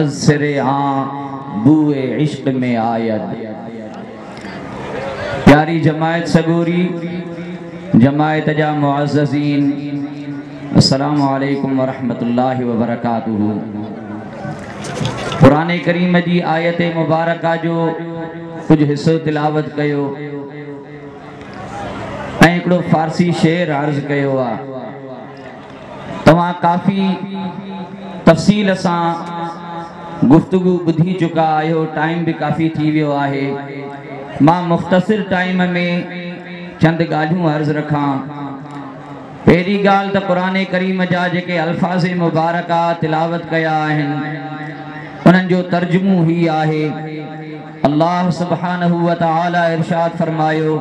از سر آن بوء عشق ۾ آيد. پياري جماعت سڳوري، جماعت جا معززين، السلام عليڪم ورحمة الله وبرڪاته. قرآن ڪريم جي آيت مبارڪه جو ڪجهه حصو تلاوت ڪيو ۽ هڪڙو فارسي شعر عرض ڪيو آ. توهان ڪافي تفصيل سان گفتگو ٻڌي چڪا آهيو، ٽائيم به ڪافي ٿي ويو آهي. مان مختصر ٽائيم ۾ چند ڳالهيون عرض رکان. پهرين ڳالهه ته قرآن ڪريم جا جيڪي الفاظ مبارڪه تلاوت ڪيا آهن انهن جو ترجمو هي آهي، الله سبحانه وتعالي ارشاد فرمايو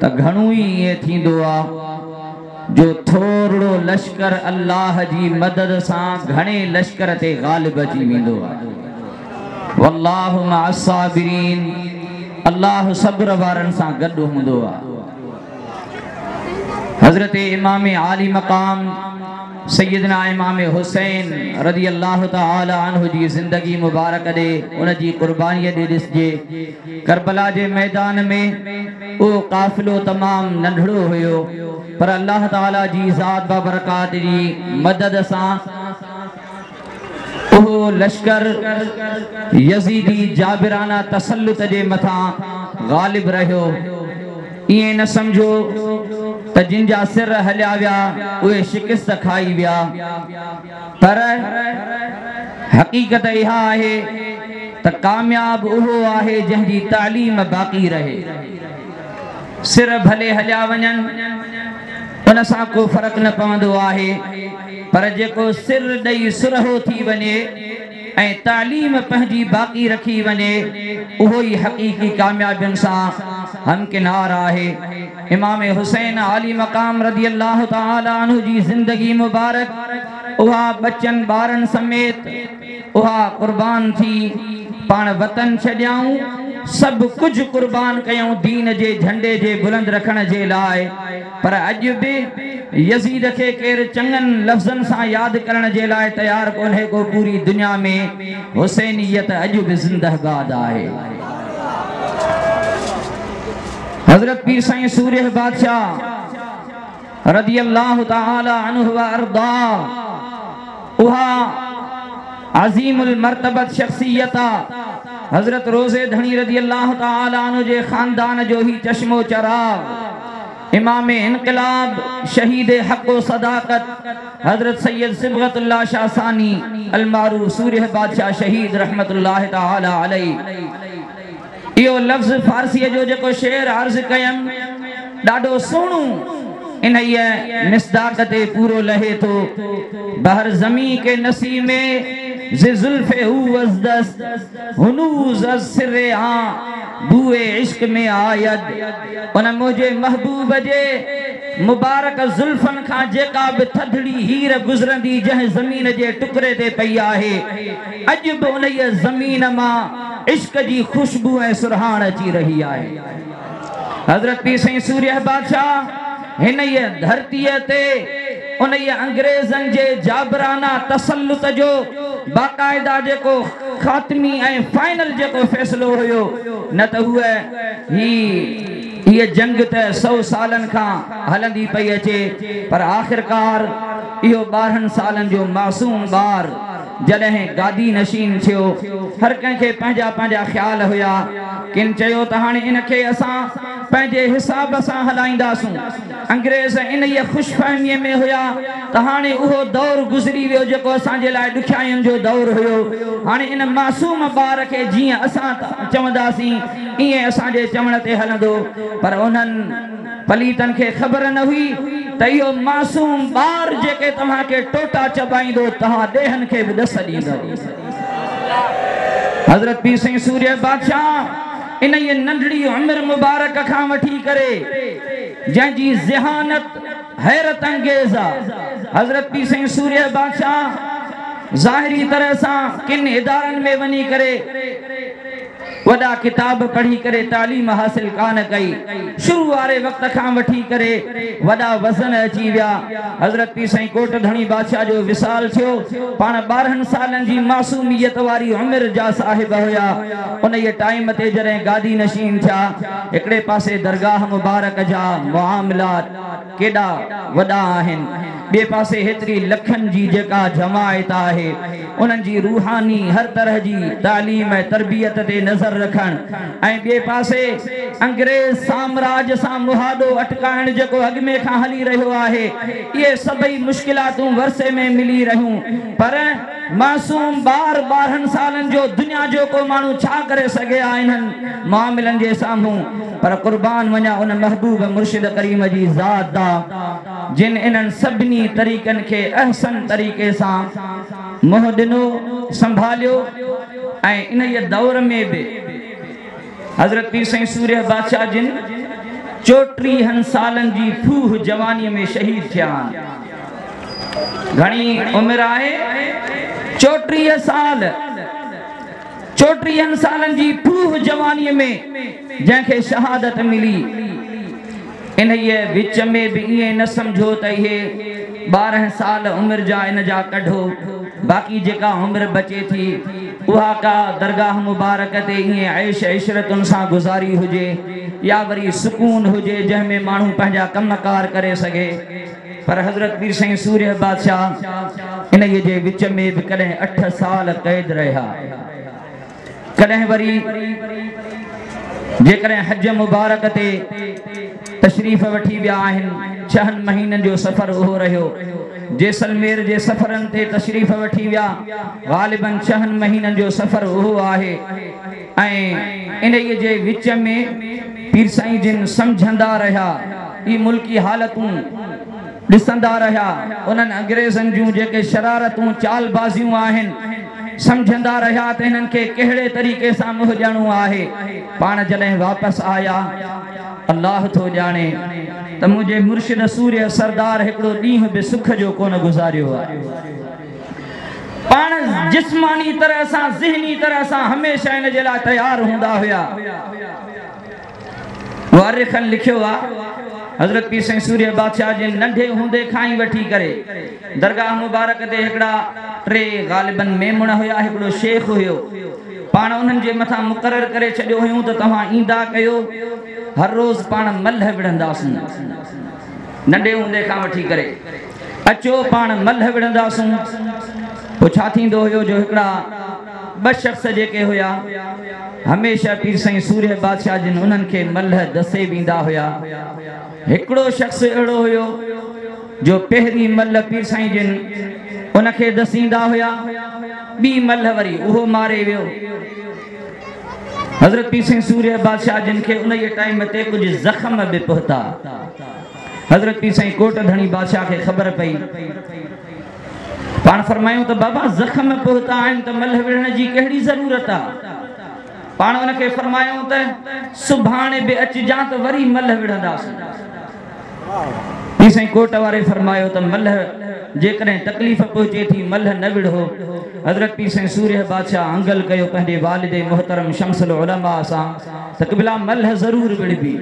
ته گهڻو ئي ائين ٿيندو آ جو ٿورڙو لشڪر الله جي مدد سان گهڻي لشڪر تي غالب اچي ويندو آهي. والله مع الصابرين الله صبر وارن سان گڏ هوندو آهي. حضرت امام عالي مقام سيدنا امام حسين رضي الله تعالٰي عنه جي زندگي مبارڪ ڏي ان جي قربانيء ڏي ڏسجي. ڪربلا جي ميدان ۾ اهو قافلو تمام ننڍڙو هيو پر الله تعالي جي ذات بابرڪات جي مدد سان اهو لشڪر يزيدي جابرانه تسلط جي مٿان غالب رهيو. ائين نه سمجهو ته جن جا سر هليا ويا اهي شڪست کائي ويا پر حقيقت اها آهي ته ڪامياب اهو آهي جنهن جي تعليم باقي رهي. سر ڀلي هليا وڃن ان سان ڪو فرق نه پوندو آهي پر جيڪو سر ڏئي سرهو ٿي وڃي ۽ تعليم پنهنجي باقي رکي وڃي اهو ئي حقيقي ڪاميابين سان همڪنار آهي. امام حسين عالي مقام رضي الله تعالٰي عنه جي زندگي مبارڪ اها ٻچن ٻارن سميت اها قربان ٿي پاڻ وطن ڇڏيائون، سڀ ڪجهه قربان ڪيائون دين جي جهنڊي جي بلند رکڻ جي لاء، پر اڄ به يزيد کي ڪير چڱن لفظن سان ياد ڪرڻ جي لاء تيار ڪونهي ڪو، پوري دنيا ۾ حسينيت اڄ به زنده باد آهي. حضرت پير سائين سورهيه بادشاهه رضي الله تعالٰي عنه وارضاه اها عظيم المرتبت شخصيت آ. حضرت روضي ڌڻي رضي الله تعالٰي عنه جي خاندان جو هي چشم و چراغ، امام انقلاب، شهيد حق و صداقت حضرت سيد صبغت الله شاهه ثاني المعروف سورهيه بادشاهه شهيد رحمة الله تعالٰي عليه. اهو لفظ فارسيء جو جيڪو شعر عرض ڪيم، ڏاڍو سهڻو انهيء مصداق تي پورو لهي ٿو، بهر زمين ڪه نسيمي ز زلف او از دست، هنوز از سر آن بوء عشق مي آيد. ان منهنجي محبوب جي مبارڪ زلفن کان جيڪا به ٿڌڙي هير گذرندي جنهن زمين جي ٽڪري تي پئي آهي، اڄ به انهيء زمين مان عشق جي خوشبو ۽ سرهاڻ اچي رهي آهي. حضرت پير سائين سورهيه بادشاهه هنئيء ڌرتيء تي انهيء انگريزن جي جابرانه تسلط جو باقاعده جيڪو خاتمي ۽ فائنل جيڪو فيصلو هيو نه ته هوء هي هيء جنگ ته سئو سالن کان هلندي پئي اچي پر آخرڪار اهو 12 سالن جو معصوم ٻار جڏهن گادي نشين ٿيو، هر ڪنهن کي پنهنجا پنهنجا خيال هيا. ڪن چيو ته هاڻي ان کي اسان پنهنجي حساب سان هلائينداسون. انگريز انهيء خوش فهميء ۾ هيا ته هاڻي اهو دور گذري ويو جيڪو اسان جي لاء ڏکيائين جو دور هيو. هاڻي ان معصوم ٻار کي جيئن اسان چونداسين ائين اسان جي چوڻ تي هلندو. پر انهن. پليتن کي خبر نه هئي ته اهو معصوم ٻار جيڪي توهان کي ٽوٽا چٻائيندو توهان ڏيهن کي به ڏس ڏيندو. حضرت پير سائين سورهيه بادشاهه انهيء ننڍڙي عمر مبارڪ کان وٺي ڪري جنهن جي ذهانت حيرت انگيز آ، حضرت پير سائين سورهيه بادشاهه. ظاهري طرح سان ڪن ادارن ۾ وڃي ڪري وڏا ڪتاب پڙهي ڪري تعليم حاصل ڪانه ڪئي. شروع واري وقت کان وٺي ڪري وڏا وزن اچي ويا. حضرت پير سائين ڪوٽ ڌڻي بادشاهه جو وصال ٿيو. پاڻ 12 سالن جي معصوميت واري عمر جا صاحب هيا. انهيء ٽائيم تي جڏهن گادي نشين ٿيا، هڪڙي پاسي درگاهه مبارڪ جا معاملات ڪيڏا وڏا آهن، ٻئي پاسي هيتري لکن جي جيڪا جماعت آهي، انهن جي روحاني هر طرح جي تعليم ۽ تربيت تي نظر رکڻ ۽ ٻئي پاسي انگريز سامراج سان مهاڏو اٽڪائڻ جيڪو اڳ ۾ کان هلي رهيو آهي، اهي سڀئي مشڪلاتون ورثي ۾ ملي رهيون پر معصوم ٻار 12 سالن جو دنيا جو ڪو ماڻهو ڇا ڪري سگهي ها انهن معاملن جي سامهون پر قربان وڃان ان محبوب مرشد ڪريم جي ذات دا جن انهن سڀني طريقن کي احسن طريقي سان منهن ڏنو، سنڀاليو ۽ انهيء دور ۾ به حضرت پير سائين سورهيه بادشاهه جن 34 سالن جي ڦوهه جوانيء ۾ شهيد ٿيا آهن. گهڻي عمر آهي؟ 34 سال. 34 سالن جي ڦوهه جوانيء ۾ جنهن کي شهادت ملي. انهيء وچ ۾ به ائين نه سمجهو ته اهي 12 سال عمر جا ان جا ڪڍو، باقي جيڪا عمر بچي ٿي، اها ڪا درگاهه مبارڪ تي ائين عيش عشرتن سان گذاري هجي يا وري سڪون هجي جنهن ۾ ماڻهو پنهنجا ڪم ڪار ڪري سگهي. پر حضرت پير سائين سورهيه بادشاهه انهيء جي وچ ۾ به ڪڏهن 8 سال قيد رهيا. ڪڏهن وري جيڪڏهن حج مبارڪ تي تشريف وٺي ويا آهن، 6 مهينن جو سفر اهو رهيو. جيسلمير جي سفرن تي تشريف وٺي ويا، غالباً 6 مهينن جو سفر اهو آهي ۽ انهيء جي وچ ۾ پير سائين جن سمجهندا رهيا، هي ملڪي حالتون ڏسندا رهيا، انهن انگريزن جون جيڪي شرارتون چالبازيون آهن، سمجهندا رهيا ته هنن کي ڪهڙي طريقي سان منهن ڏيڻو آهي. پاڻ جڏهن واپس آيا، الله ٿو ڄاڻي ته منهنجي مرشد سورهيه سردار هڪڙو ڏينهن به سک جو ڪونه گذاريو آهي. پاڻ جسماني طرح سان ذهني طرح سان هميشه ان جي لاء تيار هوندا هيا. مؤرخن لکيو آ، حضرت پير سائين سورهيه بادشاهه جن ننڍي هوندي کان ئي وٺي ڪري درگاهه مبارڪ تي هڪڙا ٽي غالباً ميمڻ هيا، هڪڙو شيخ هيو، پاڻ انهن جي مٿان مقرر ڪري ڇڏيو هيون ته توهان ايندا ڪيو، هر روز پاڻ ملهه وڙهنداسون. ننڍي هوندي کان وٺي ڪري اچو پاڻ ملهه وڙهنداسون. پوء ڇا ٿيندو هيو جو هڪڙا ٻه شخص جيڪي هيا هميشه پير سائين سورهيه بادشاهه جن انهن کي ملهه دسي ويندا هيا. هڪڙو شخص اهڙو هيو جو پهرين ملهه پير سائين جن ان کي دسيندا هيا، ٻي ملهه وري اهو ماري ويو. حضرت پير سائين سورهيه بادشاهه جن کي انهيء ٽائيم تي ڪجهه زخم به پهتا. حضرت پير سائين ڪوٽ ڌڻي بادشاهه کي خبر پئي. پاڻ فرمايائون ته بابا زخم پهتا آهن ته ملهه وڙهڻ جي ڪهڙي ضرورت آ؟ پاڻ ان کي فرمايائون ته سڀاڻي به اچجان ته وري ملهه وڙهنداسون. پير سائين ڪوٽ واري فرمايو ته ملهه جيڪڏهن تڪليف پهچي ٿي ملهه نه وڙهو. حضرت پير سائين سورهيه بادشاهه انگل ڪيو پنهنجي والد محترم شمس العلماء سان ته قبلا ملهه ضرور وڙهبي.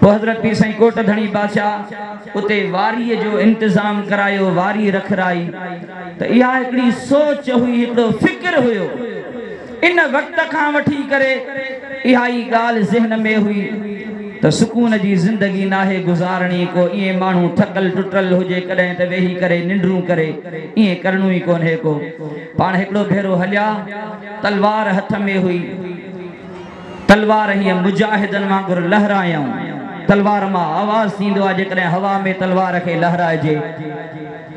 پوء حضرت پير سائين ڪوٽ ڌڻي بادشاهه اتي واريء جو انتظام ڪرايو، واري رکرائي ته اها هڪڙي سوچ هئي، هڪڙو فڪر هيو. ان وقت کان وٺي ڪري اها ئي ڳالهه ذهن ۾ هئي ته سڪون جي زندگي ناهي گذارڻي، ڪو ائين ماڻهو ٿڪل ٽٽل هجي ڪڏهن ته ويهي ڪري ننڊون ڪري، ائين ڪرڻو ئي ڪونهي ڪو. پاڻ هڪڙو ڀيرو هليا، تلوار هٿ ۾ هئي. تلوار هيئن مجاهدن وانگر لهرايائون. تلوار مان آواز ٿيندو آهي جيڪڏهن هوا ۾ تلوار کي لهرائجي.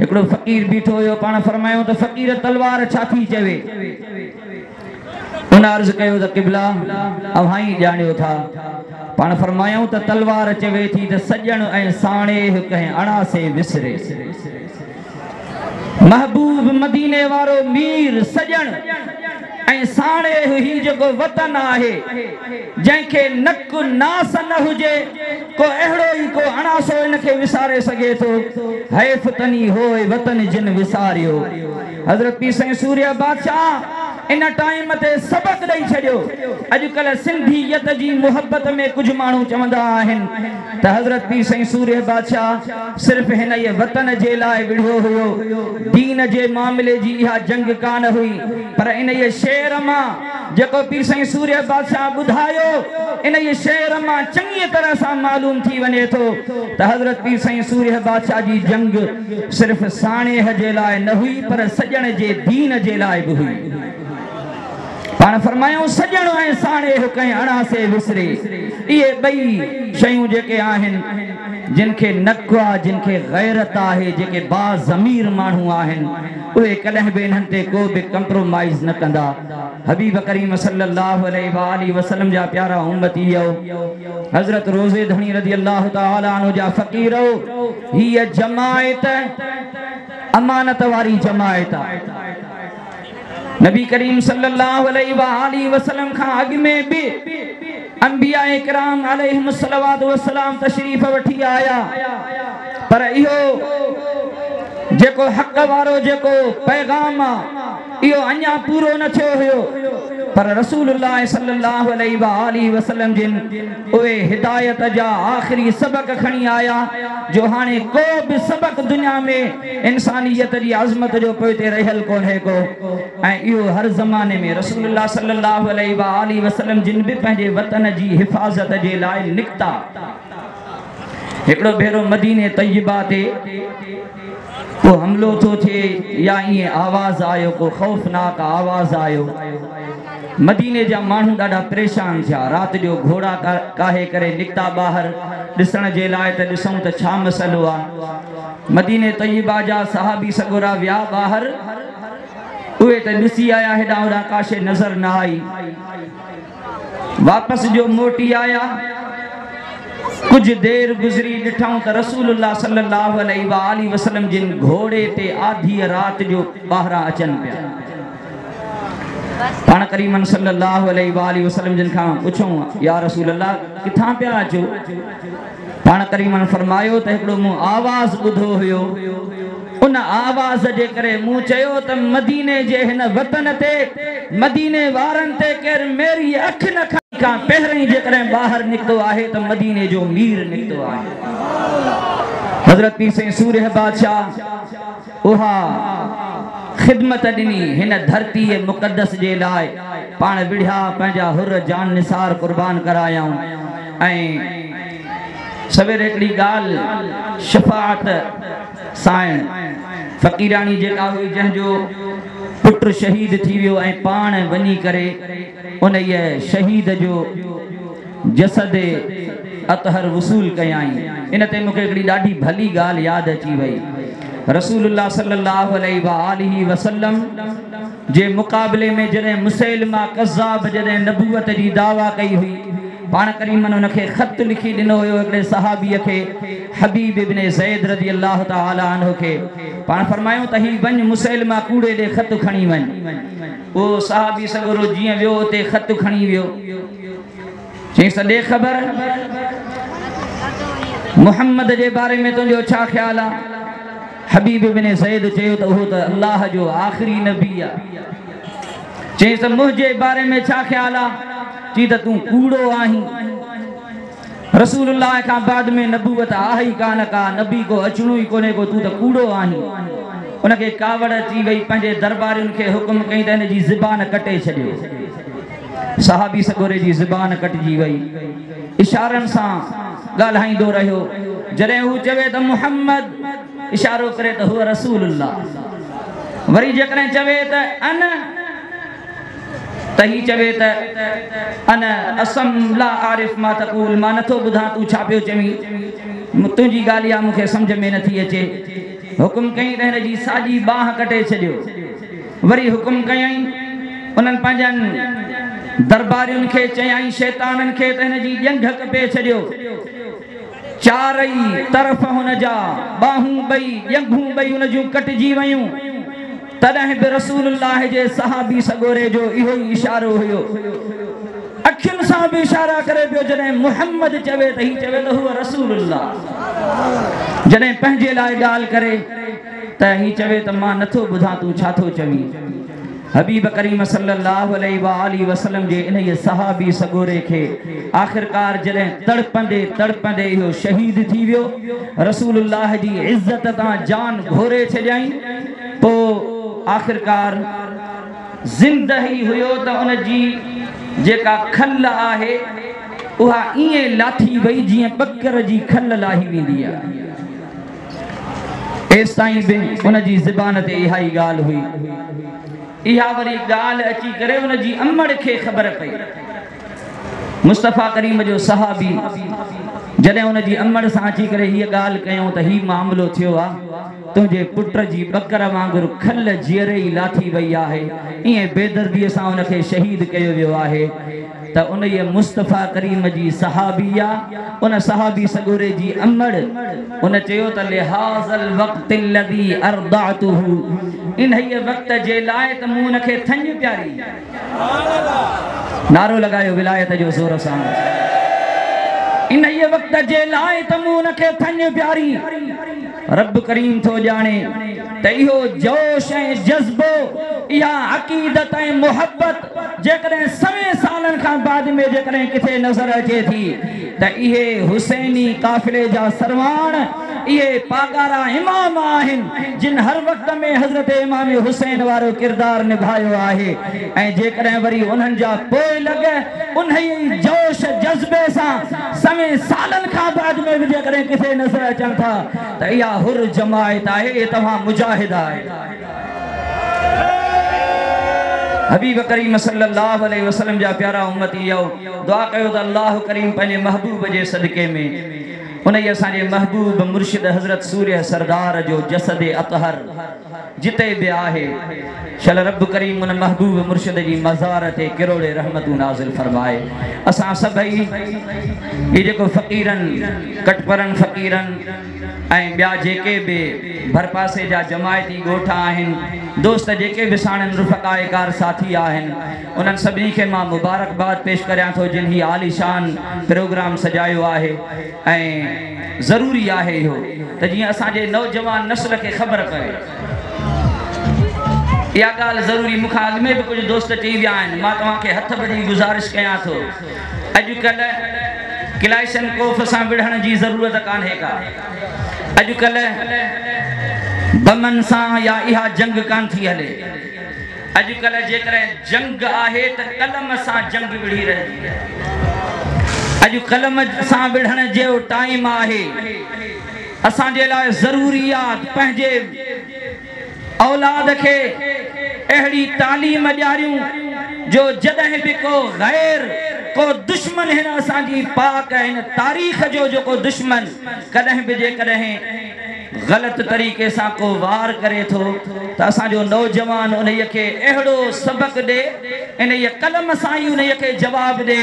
هڪڙو فقير بيٺو هيو، پاڻ فرمايائون ته فقير تلوار ڇا ٿي چوي؟ ان عرض ڪيو ته قبلا اوهان ئي ڄاڻيو ٿا. پاڻ فرمايائون ته تلوار چوي ٿي ته سڄڻ ۽ ساڻيهه ڪنهن اڻاسي وسري. محبوب مديني وارو مير سڄڻ ۽ ساڻيهه هي جيڪو وطن آهي، جنهن کي نڪ ناس نه هجي، ڪو اهڙو ئي ڪو اڻاسو. آ سو ان کي وساري سگهي ٿو. حيف تني هوء وطن جن وساريو. حضرت پير سائين سورهيه بادشاهه ان ٽائيم تي سبق ڏئي ڇڏيو. اڄڪلهه سنڌيت جي محبت ۾ ڪجهه ماڻهو چوندا آهن ته حضرت پير سائين سورهيه بادشاهه صرف هن ئي وطن جي لاء وڙهيو هيو، دين جي معاملي جي اها جنگ ڪانه هئي، پر انهيء شعر مان جيڪو پير سائين سورهيه بادشاهه ٻڌايو، انهيء شعر مان چڱيء طرح سان معلوم ٿي وڃي ٿو ته حضرت پير سائين سورهيه بادشاهه جي جنگ صرف ساڻيهه جي لاء نه هئي پر سڄڻ جي دين جي لاء به هئي. پاڻ فرمايائون، سڄڻ ۽ ساڻيهه ڪنهن اڻاسي وسري. اهي ٻئي شيون جيڪي آهن، جن کي نڪ آ، جن کي غيرت آهي، جيڪي باضمير ماڻهو آهن، اهي ڪڏهن به انهن تي ڪو به ڪمپرومائيز نه ڪندا. حبيب ڪريم صلّي اللّٰه عليه واٰله وسلّم جا پيارا امتيؤ! حضرت روضي ڌڻي رضي الله تعالٰي عنه جا فقيرؤ! هيء جماعت امانت واري جماعت آ. نبي ڪريم صلّي اللّٰه عليه واٰله وسلّم کان اڳ ۾ به انبياء ڪرام عليهم الصلوة والسلام تشريف وٺي آيا پر اهو جيڪو حق وارو جيڪو پيغام آ، اهو اڃا پورو نه ٿيو هيو پر رسول الله صلي الله عليه واٰله وسلم جن اهي هدايت جا آخري سبق کڻي آيا جو هاڻي ڪو به سبق دنيا ۾ انسانيت جي عظمت جو پوئتي رهيل ڪونهي ڪو ۽ اهو هر زماني ۾ رسول الله صلي الله عليه واٰله وسلم جن به پنهنجي وطن جي حفاظت جي لاء نڪتا. هڪڙو ڀيرو مديني طيبه تي ڪو حملو ٿو ٿئي يا ائين آواز آيو، ڪو خوفناڪ آواز آيو. مديني جا ماڻهو ڏاڍا پريشان ٿيا. رات جو گهوڙا ڪاهي ڪري نڪتا ٻاهر ڏسڻ جي لاء ته ڏسون ته ڇا مسئلو آ. مديني طيبه جا صحابي سڳورا ويا ٻاهر، اهي ته ڏسي آيا هيڏانهن هوڏانهن ڪا شيء نظر نه آئي. واپس جو موٽي آيا، ڪجهه دير گذري ڏٺائون ته رسول الله صلي الله عليه واٰله وسلم جن گهوڙي تي آڌيء رات جو ٻاهران اچن پيا. پاڻ ڪريمن صلي الله عليه واٰله وسلم جن کان پڇيائون، يا رسول الله ڪٿان پيا اچو؟ پاڻ ڪريمن فرمايو ته هڪڙو مون آواز ٻڌو هيو، ان آواز جي ڪري مون چيو ته مديني جي هن وطن تي، مديني وارن تي ڪير ميري اک نه کڻي. کان پهرئين جيڪڏهن ٻاهر نڪتو آهي ته مديني جو مير نڪتو آهي. حضرت پير سائين سورهيه بادشاهه اها خدمت ڏني هن ڌرتيء مقدس جي لاء پاڻ وڙهيا پنهنجا حر جان نثار قربان ڪرايائون ۽ سوير هڪڙي ڳالهه شفاعت سائڻ فقيراڻي جيڪا هئي جنهن جو پٽ شهيد ٿي ويو ۽ پاڻ وڃي ڪري انهيء شهيد جو جسد اطهر وصول ڪيائين. ان تي مون کي هڪڙي ڏاڍي ڀلي ڳالهه ياد اچي وئي. رسول الله صلي الله عليه واٰله وسلم جي مقابلي ۾ جڏهن مسيلمه ڪذاب جڏهن نبوت جي دعويٰ ڪئي هئي، پاڻ ڪريمن ان کي خط لکي ڏنو هيو هڪڙي صحابيء کي حبيب ابن زيد رضي الله تعالٰي عنه کي پاڻ فرمايو ته هي وڃ مسيلمه ڪوڙي ڏي خط کڻي وڃ. اهو صحابي سڳورو جيئن ويو اتي خط کڻي ويو. چيائينس ته ڏي خبر محمد جي باري ۾ تنهنجو ڇا خيال آ؟ حبيب ابن زيد چيو ته اهو ته الله جو آخري نبي آ. چيائينس ته منهنجي باري ۾ ڇا خيال آ؟ چي ته تون ڪوڙو آهين. رسول الله کان بعد ۾ نبوت آهي ئي ڪانه ڪا، نبي ڪو اچڻو ئي ڪونهي ڪو، تون ته ڪوڙو آهين. ان کي ڪاوڙ اچي وئي، پنهنجي دربارين کي حڪم ڪيائين ته هن جي زبان ڪٽي ڇڏيو. صحابي سڳوري جي زبان ڪٽجي وئي. اشارن سان ڳالهائيندو رهيو. جڏهن هو چوي ته محمد! اشارو ڪري ته هو رسول الله. وري جيڪڏهن چوي ته انا! ته هي چوي ته انا اصم لا اعرف ما تقول مان نٿو ٻڌان تون ڇا پيو چوين، تنهنجي ڳالهه اها مون کي سمجهه ۾ نٿي اچي. حڪم ڪيائين ته هن جي ساڄي ٻانهن ڪٽي ڇڏيو. وري حڪم ڪيائين انهن پنهنجن دربارين کي چيائين شيطانن کي ته هن جي ڄنگهه ڪپي ڇڏيو. چارئي طرف هن جا ٻانهون ٻئي ڄنگهون ٻئي ان جون ڪٽجي ويون. تڏهن به رسول الله جي صحابي سڳوري جو اهو ئي اشارو هيو. اکين سان به اشارا ڪري پيو، جڏهن محمد چوي ته هي چوي ته هو رسول الله، جڏهن پنهنجي لاء ڳالهه ڪري ته هي چوي ته مان نٿو ٻڌان تون ڇا ٿو چوين. حبيب ڪريم صلي الله عليه واٰله وسلم جي انهيء صحابي سڳوري کي آخرڪار جڏهن تڙپندي تڙپندي اهو شهيد ٿي ويو، رسول الله جي عزت تان جان گهوري ڇڏيائين، پوء آخرڪار زنده ئي هيو ته ان جي جيڪا کل آهي اها ائين لاٿي وئي جيئن ٻڪر جي کل لاهي ويندي آهي. ايستائين به ان جي زبان تي اها ئي ڳالهه هئي. اها وري ڳالهه اچي ڪري ان جي امڙ کي خبر پئي. مصطفيٰ ڪريم جو صحابي جڏهن ان جي امڙ سان اچي ڪري هيء ڳالهه ڪيائون ته هي معاملو ٿيو آ، تنهنجي پٽ جي ٻڪر وانگر کل جيئري ئي لاٿي وئي آهي، ائين بيدرديء سان ان کي شهيد ڪيو ويو آهي ته انهيء مصطفيٰ ڪريم جي صحابيه، ان صحابي سڳوري جي امڙ، ان چيو ته لهذا الوقت الذي ارضعته انهيء وقت جي لاء ته مون ان کي ٿڃ پياري. نعرو لڳايو ولايت جو زور سان. انهيء وقت جي لاء ته مون ان کي ٿڃ پياري. رب ڪريم ٿو ڄاڻي ته اهو جوش ۽ جذبو، اها عقيدت ۽ محبت جيڪڏهن سوين سالن کان بعد ۾ جيڪڏهن ڪٿي نظر اچي ٿي ته اهي حسيني قافلي جا سرواڻ، اهي پاڳارا امام آهن جن هر وقت ۾ حضرت امام حسين وارو ڪردار نڀايو آهي ۽ جيڪڏهن وري انهن جا پوئلڳ انهيء ئي جوش جذبي سان سوين سالن کان بعد ۾ به جيڪڏهن ڪٿي نظر اچن ٿا ته اها حر جماعت آهي، اهي توهان مجاهد آهيو. حبيب ڪريم صلي الله عليه وسلم جا پيارا امتيؤ! دعا ڪيو ته الله ڪريم پنهنجي محبوب جي صدقي ۾. انهيء اسان جي محبوب مرشد حضرت سورهيه سردار جو جسد اطهر جتي به آهي، شل رب ڪريم ان محبوب مرشد جي مزار تي ڪروڙين رحمتون نازل فرمائي. اسان سڀئي هي جيڪو فقيرن، ڪٽپرن فقيرن ۽ ٻيا جيڪي به ڀرپاسي جا جماعتي ڳوٺ آهن، دوست جيڪي به ساڻن رفقاء ڪار ساٿي آهن، انهن سڀني کي مان مبارڪباد پيش ڪريان ٿو جن هي عاليشان پروگرام سجايو آهي ۽ ضروري آهي اهو ته جيئن اسان جي نوجوان نسل کي خبر پوي. اها ڳالهه ضروري مون کان اڳ ۾ به ڪجهه دوست چئي ويا آهن مان توهان کي هٿ ٻڌي گذارش ڪيان ٿو اڄڪلهه ڪلاشنڪوف سان وڙهڻ جي ضرورت ڪانهي ڪا اڄڪلهه بمن سان يا اها جنگ ڪانه ٿي هلي. اڄڪلهه جيڪڏهن جنگ آهي ته قلم سان جنگ وڙهي رهي آهي. اڄ قلم سان وڙهڻ جو ٽائيم آهي. اسان جي لاء ضروري آ ته پنهنجي اولاد کي اهڙي تعليم ڏياريون جو جڏهن به ڪو غير، ڪو دشمن هن اسان جي پاڪ هن تاريخ جو جيڪو دشمن ڪڏهن به جيڪڏهن غلط طريقي سان ڪو وار ڪري ٿو ته اسان جو نوجوان انهيء کي اهڙو سبق ڏي، انهيء قلم سان ئي انهيء کي جواب ڏي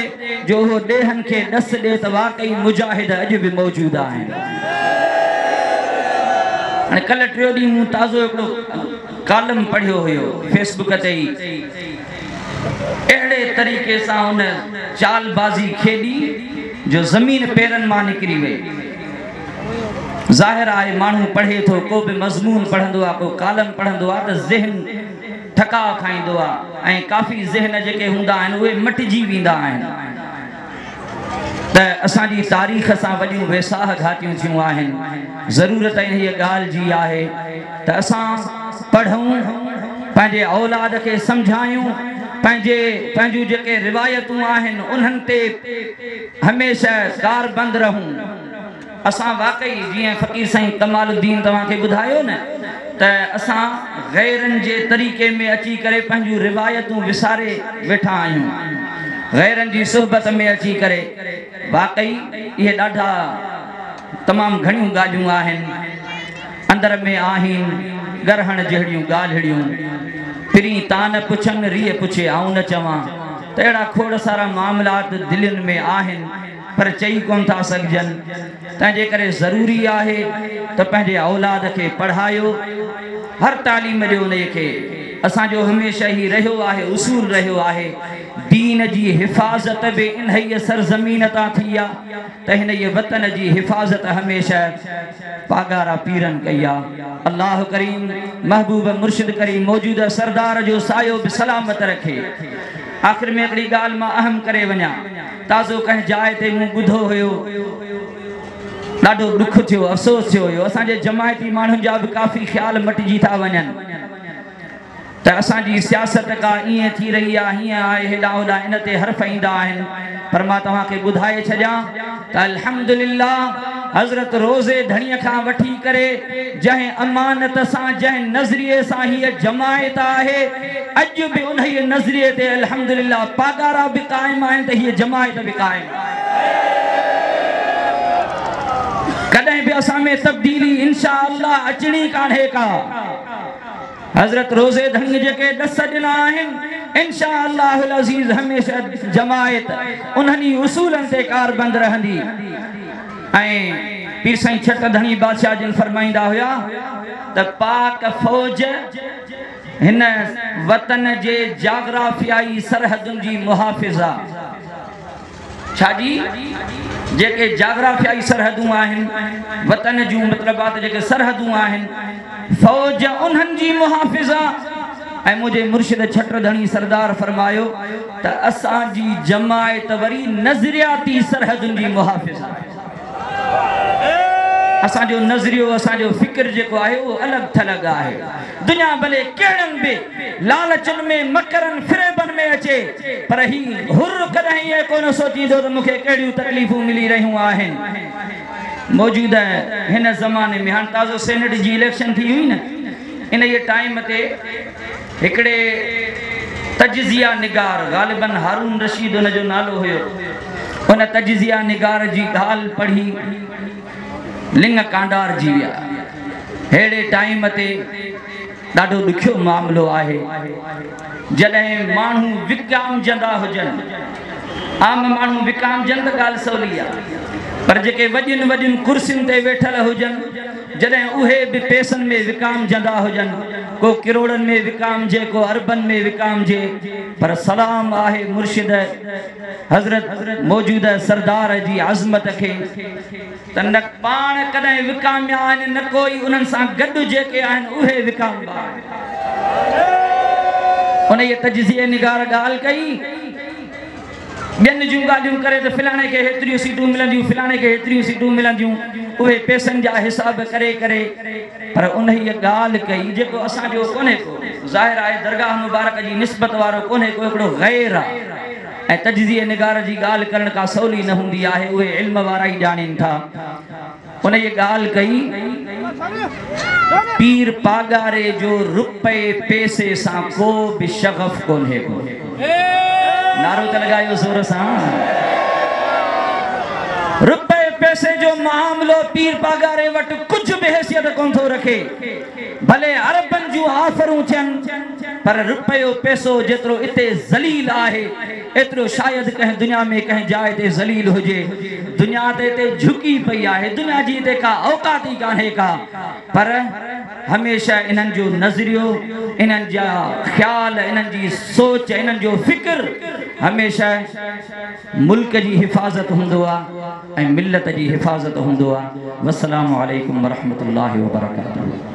جو اهو ڏيهن کي ڏس ڏي ته واقعي مجاهد اڄ به موجود آهن. هاڻي ڪلهه ٽيون ڏينهن مون تازو هڪڙو ڪالم پڙهيو هيو فيس بڪ تي ئي اهڙي طريقي سان ان چال بازي کيڏي جو زمين پيرن مان نڪري وئي. ظاهر آهي ماڻهو پڙهي ٿو، ڪو به مضمون پڙهندو آهي، ڪو ڪالم پڙهندو آهي ته ذهن ٺڪاء کائيندو آهي ۽ ڪافي ذهن جيڪي هوندا آهن اهي مٽجي ويندا آهن ته اسان جي تاريخ سان وڏيون ويساهه گهاتيون ٿيون آهن. ضرورت انهيء ڳالهه جي آهي ته اسان پڙهون، پنهنجي اولاد کي سمجهايون، پنهنجي پنهنجون جيڪي روايتون آهن انهن تي هميشه ڪاربند رهون. اسان واقعي جيئن فقير سائين ڪمال الدين توهان کي ٻڌايو نه ته اسان غيرن جي طريقي ۾ اچي ڪري پنهنجون روايتون وساري ويٺا آهيون غيرن جي صحبت ۾ اچي ڪري واقعي اهي ڏاڍا تمام گهڻيون ڳالهيون آهن اندر ۾ آهين ڳرهڻ جهڙيون ڳالهڙيون پرين تان نه پڇن ريء پڇي آئون نه چوان ته اهڙا کوڙ سارا معاملات دلين ۾ آهن پر چئي ڪونه ٿا سگهجن، تنهنجي ڪري ضروري آهي ته پنهنجي اولاد کي پڙهايو، هر تعليم ڏيو انهيء کي اسان جو هميشه هي رهيو آهي، اصول رهيو آهي، دين جي حفاظت به انهيء سرزمين تان ٿي آ ته هنئي وطن جي حفاظت هميشه پاڳارا پيرن ڪئي آ. الله ڪريم محبوب مرشد ڪريم موجوده سردار جو سايو به سلامت رکي. آخر ۾ هڪڙي ڳالهه مان اهم ڪري وڃان. تازو ڪنهن جاء تي مون ٻڌو هيو. ڏاڍو ڏک ٿيو، افسوس ٿيو هيو. اسان جي جماعتي ماڻهن جا به ڪافي خيال مٽجي ٿا وڃن ته اسان جي سياست ڪا ائين ٿي رهي آ، هيئن آهي، هيڏانهن هوڏانهن ان تي حرف ايندا آهن. پر مان توهان کي ٻڌائي ڇڏيان ته الحمدلله حضرت روضي ڌڻيء کان وٺي ڪري جنهن امانت سان، جنهن نظريي سان هيء جماعت آهي، اڄ به انهيء نظريي تي الحمدلله پاڳارا به قائم آهن ته هيء جماعت به قائم آهي. ڪڏهن به اسان ۾ تبديلي انشاء الله اچڻي ڪانهي ڪا. حضرت روضي ڌڻيء جيڪي ڏس ڏنا آهن انشاء الله العزيز هميشه جماعت انهن ئي اصولن تي ڪاربند رهندي ۽ پير سائين ڇٽ ڌڻي بادشاهه جن فرمائيندا هيا ته پاڪ فوج هن وطن جي جاگرافيائي سرحدن جي محافظ آ. ڇا جي؟ جيڪي جاگرافيائي سرحدون آهن، وطن جون مطلب آ ته جيڪي سرحدون آهن، فوج انهن جي محافظ آ ۽ منهنجي مرشد ڇٽ ڌڻي سردار فرمايو ته اسان جي جماعت وري نظرياتي سرحدن جي محافظ آ. اسان جو نظريو، اسان جو فڪر جيڪو آهي اهو الڳ ٿلڳ آهي. دنيا ڀلي ڪهڙن به لالچن ۾، مڪرن، فريبن ۾ اچي پر هي حر ڪڏهن ائين ڪونه سوچيندو ته مون کي ڪهڙيون تڪليفون ملي رهيون آهن. موجوده هن زماني ۾ هاڻ تازو سينيٽ جي اليڪشن ٿي هئي نه انهيء ٽائيم تي هڪڙي تجزيه نگار غالباً هارون رشيد ان جو نالو هيو ان تجزيه نگار جي ڳالهه پڙهي لڱ ڪانڊارجي ويا. ههڙي ٽائيم تي ڏاڍو ڏکيو معاملو آهي جڏهن ماڻهو وڪامجندا هجن. عام ماڻهو وڪامجن ته ڳالهه سولي آهي پر جيڪي وڏين وڏين ڪرسين تي ويٺل هجن جڏهن اهي به پئسن ۾ وڪامجندا هجن ڪو ڪروڙن ۾ وڪامجي ڪو اربن ۾ وڪامجي پر سلام آهي مرشد حضرت موجوده سردار جي عظمت کي ته نه پاڻ ڪڏهن وڪاميا آهن نه ڪو ئي انهن سان گڏ جيڪي آهن اهي وڪامبا آهن. انهيء تجزيه نگار ڳالهه ڪئي، ٻين جون ڳالهيون ڪري ته فلاڻي کي هيتريون سيٽون ملنديون، فلاڻي کي هيتريون سيٽون ملنديون، اهي پئسن جا حساب ڪري ڪري پر انهيء ڳالهه ڪئي جيڪو اسان جو ڪونهي ڪو، ظاهر آهي درگاهه مبارڪ جي نسبت وارو ڪونهي ڪو هڪڙو غير آ. ۽ تجزيه نگار جي ڳالهه ڪرڻ ڪا سولي نه هوندي آهي، اهي علم وارا ئي ڄاڻين ٿا. انهيء ڳالهه ڪئي، پير پاڳاري جو رپئي پئسي سان ڪو به شغف ڪونهي ڪو. نعرو ته لڳايو زور سان. رپئي پئسي جو معاملو پير پاڳاري وٽ ڪجهه به حيثيت ڪونه ٿو رکي. ڀلي اربن جون آفرون ٿين پر رپيو پئسو جيترو اتي ذليل آهي ايترو شايد ڪنهن دنيا ۾ ڪنهن جاء تي ذليل هجي. دنيا ته اتي جهڪي پئي آهي، دنيا جي اتي ڪا اوقات ئي ڪانهي ڪا. پر هميشه انهن جو نظريو، انهن جا خيال، انهن جي سوچ، انهن جو فڪر هميشه ملڪ جي حفاظت هوندو آ ۽ ملت جي حفاظت هوندو آ. والسلام عليڪم ورحمة الله وبرڪاته.